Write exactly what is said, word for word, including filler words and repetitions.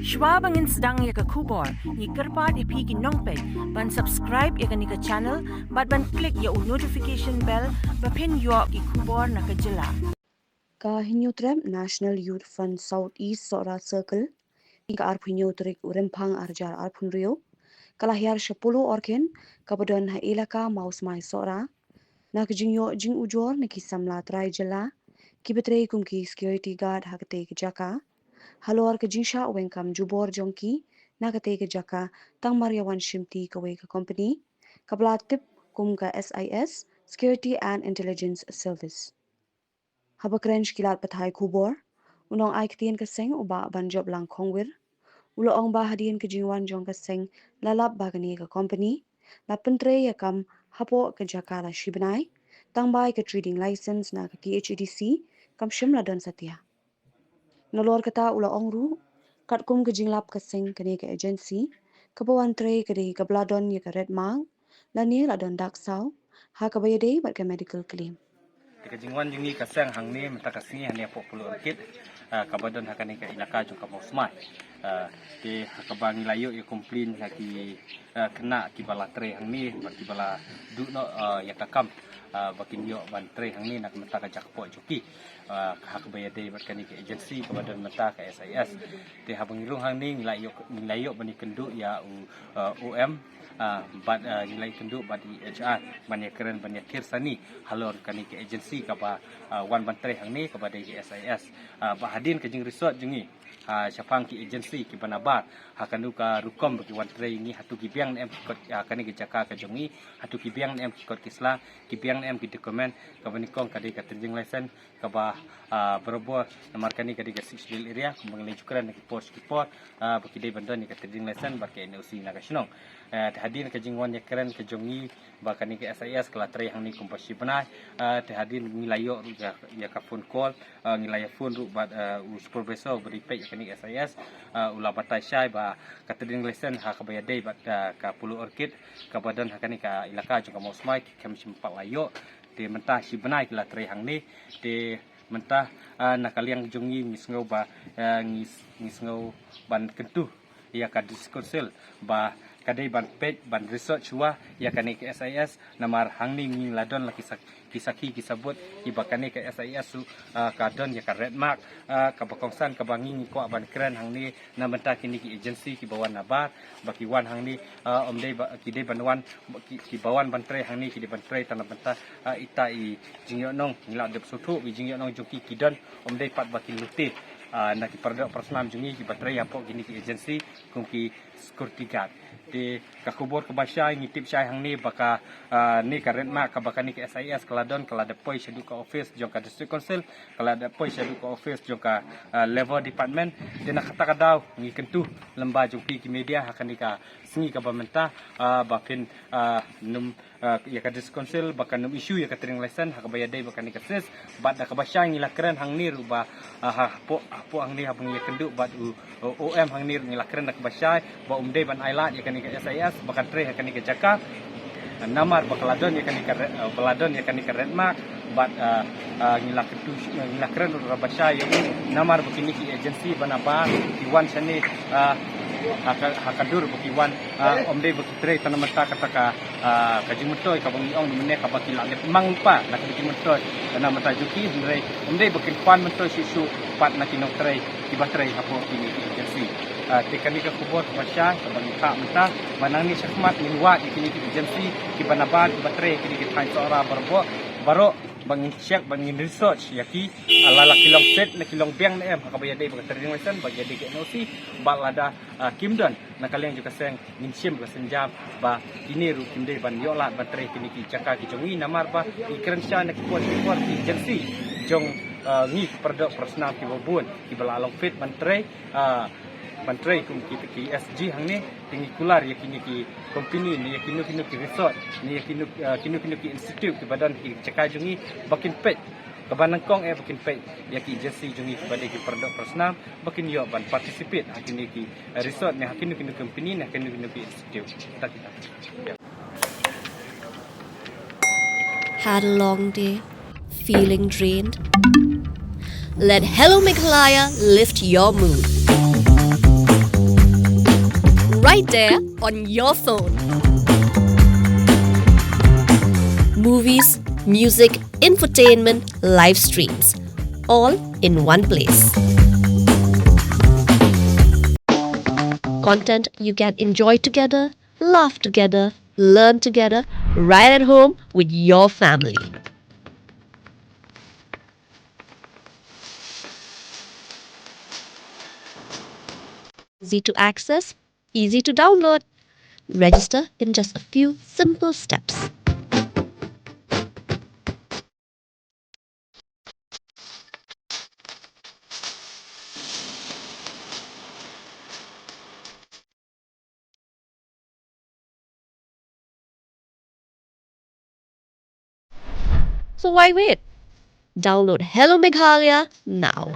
Shwa ba ngin sdang ïa ka khubor, ngi kyrpad ïa phi ki nongpeit ban subscribe ïa kane ka channel bad ban click ïa u notification bell ba phin ïoh ki khubor na ka jylla. Ka Hynñiewtrep National Youth Front South East Sohra Circle, ka arphew hynñiew tarik u Rymphang arhajar arphew hynriew, ka la hiar sha Polo Orchid, kaba don ha Elaka Mawsmai Sohra, na ka jingïoh jingujor na ki samla trai jylla kiba trei kum ki security guard ha katei ka jaka, halor ka jingshah weng kam jubor jong ki na katei ka jaka, tang mar ïa wan shimti kawei ka company kaba la tip kum ka S I S, Security and Intelligence Service. Haba kren sha ki lad pathai khubor, u nongai ktien ka seng u Bah Banjoplang Khongwir u la ong ba hadien ka jingwan jong ka seng la lap ba kane ka company la pyntrei ïa kam hapoh ka jaka la shi bnai, tang ba ïa ka trading license na ka T H A D C kam shym la don satia. Nalor kata u la ong ruh, katkum ka jinglap ka seng, kane ka agency kaba wan trei ka dei kaba la don ïa ka red mark lane la don dak saw ha kaba ïadei bad ka medical claim. Te ka jingwan jong ngi ka seng hangne mynta ka sngi hangne hapoh Polo Orchid, ah, kaba don ha kane ka elaka jong ka Mawsmai. Ah, te ha kaba ngi la ïoh ïa complain na ki, ah, khynnah kiba la trei hangne bad kiba la duh noh, ah, ïa ka kam, ah, ba kin ïoh ban trei hangne na ka mynta ka jaka poh jong ki. Ah, ha kaba ïadei bad kane ka agency kaba don mynta ka S I S. Te haba ngi rung hangne ngi la ïoh, ngi la ïoh ban ïakynduh ïa u, ah, O M, ah, bad, ah, ngi la ïakynduh bad i H R ban ïakren ban ïakhir sani halor kane ka agency kaba, ah, wan ban trei hangne kaba dei ka S I S. Ah, ba hadien ka jingresearch jong ngi, ah, shaphang ki agency kiba nabar ha kano ka rukom ba ki wan trei ngi, hato ki biang ne em ki kot, ah, kane ka jaka ka jong ngi, hato ki biang ne em ki kot ki sla, ki biang ne em ki document, kaba nyngkong ka dei ka trading license kaba, ah, barabor namar kane ka dei ka Sixth Schedule area, kumba ngi la ju kren na ki por sha ki por, ah, ba ki dei ban don ïa ka trading license bad ka N O C na ka shnong. Eh, te hadien ka jingwan ïakren ka jong ngi ba kane ka S I S ka la trei hangne kumba shi bnai, ah, te hadien ngi la ïoh ruh ïa, ïa ka phone call, ah, ngi la ïa phone ruh bad, ah, u supervisor ba dei peit ïa kane ka S I S, ah, u la batai shai ba ka trading license ha kaba ïadei bad, ah, ka Polo Orchid kaba don ha kane ka elaka jong ka Mawsmai ki khlem shym pat la ïoh. Te mynta shi bnai ki la trei hangne. Te mynta, ah, na ka liang jong ngi ngi sngew ba, ah, ngi, ngi sngew ban kyntu ïa ka District Council ba ka dei ban peit ban research shuwa ïa kane ka S I S, namar hangne ngi la don la ki sak-, ki sakhi ki sabut kiba kane ka S I S ruh, ah, ka don ïa ka red mark, ah, kaba kongsan kaba ngi ngi kwah ban kren hangne na bynta kine ki agency kiba wan nabar, ba ki wan hangne, ah, ym dei ba ki dei ban wan, ba ki, kiba wan ban trei hangne ki dei ban trei tang na bynta, ah, ita i jingïohnong, ngi la dep sngewthuh i jingïohnong jong ki ki don, ym dei pat ba kin lute, ah, na ki paradoh parasnam jong ngi kiba trei hapoh kine ki agency kum ki security guard. Te ka khubor kaba shai ngi tip shai hangne ba ka, ah, ne ka red mark kaba kane ka S I S ka la don ka la dep poi shaduh ka office jong ka District Council, ka la dep poi shaduh ka office jong ka, ah, Labour Department. Te na kata ka daw ngi kyntu lyngba jong phi ki media ha kane ka sngi kaba mynta, ah, ba phin, ah, nym, ah, ïa ka District Council ba kan nym issue ïa ka trading license ha kaba ïadei bad kane ka case. Bad da kaba shai ngi la kren hangne ruh ba, ah, ha, hapoh, hapoh hangne haba ngi ïakynduh bad u, u O M hangne ruh ngi la kren da kaba shai ba um dei ban ailad ïa kane ka S I S ba kan trei ha kane ka jaka. Namar ba ka la don ïa kane ka re-, ah, ba la don ïa kane ka red mark bad, ah, ah, ngi la kyntu, ngi la kren ruh da kaba shai ïa u namar ba kine ki agency ba nabar ki wan shane, ah, ha ka, ha ka dur ba ki wan, ah, ym dei ba ki trei tang na bynta kata ka, ah, ka jingmyntoi kaba ngi ong mynne kaba ki la dep mang lypa na ka jingmyntoi na ka bynta jong ki, hynrei ym dei ba kin pan myntoi shuh shuh pat na ki nongtrei kiba trei hapoh kine ki agency. Ah, te kane ka khubor kaba shai kaba ngi khah mynta ba nangne shakhmat ngin wad ïa kine ki agency kiba nabar kiba trei kine ki thaiñ Sohra baroh, baroh ba ngin check, ba ngin research ïa ki, ah, la la ki long fit ne ki long biang ne em ha kaba ïadei bad ka trading license, ba ïadei ka N O C, ba lada, ah, kim don na ka liang jong ka seng ngin shim ka sienjam ba kine ruh kim dei ban ïoh lad ban trei kine ki jaka ki jong ngi namar ba ngi kren shai na ki por ki por ki agency jong, ah, ngi ki paradoh parasnam kiba bun kiba la long fit ban trei, ah, ban trei kum ki, ki S G hangne, te ngi kular ïa kine ki company ne ïa kino kino ki resort ne ïa kino, ah, kino kino ki institute kiba don ki jaka jong ngi ba kin peit kaba nyngkong eh ba kin peit ïa ki agency jong ngi kiba dei ki paradoh parasnam ba kin ïoh ban participate ha kine ki, ah, resort ne ha kino kino company ne ha kino kino ki institute. Kita kita. Had a long day? Feeling drained? Let Hello Meghalaya lift your mood. right there on your phone. Movies, music, infotainment, live streams, all in one place. Content you can enjoy together, laugh together, learn together, right at home with your family. Easy to access, easy to download. Register in just a few simple steps. So why wait? Download Hello Meghalaya now.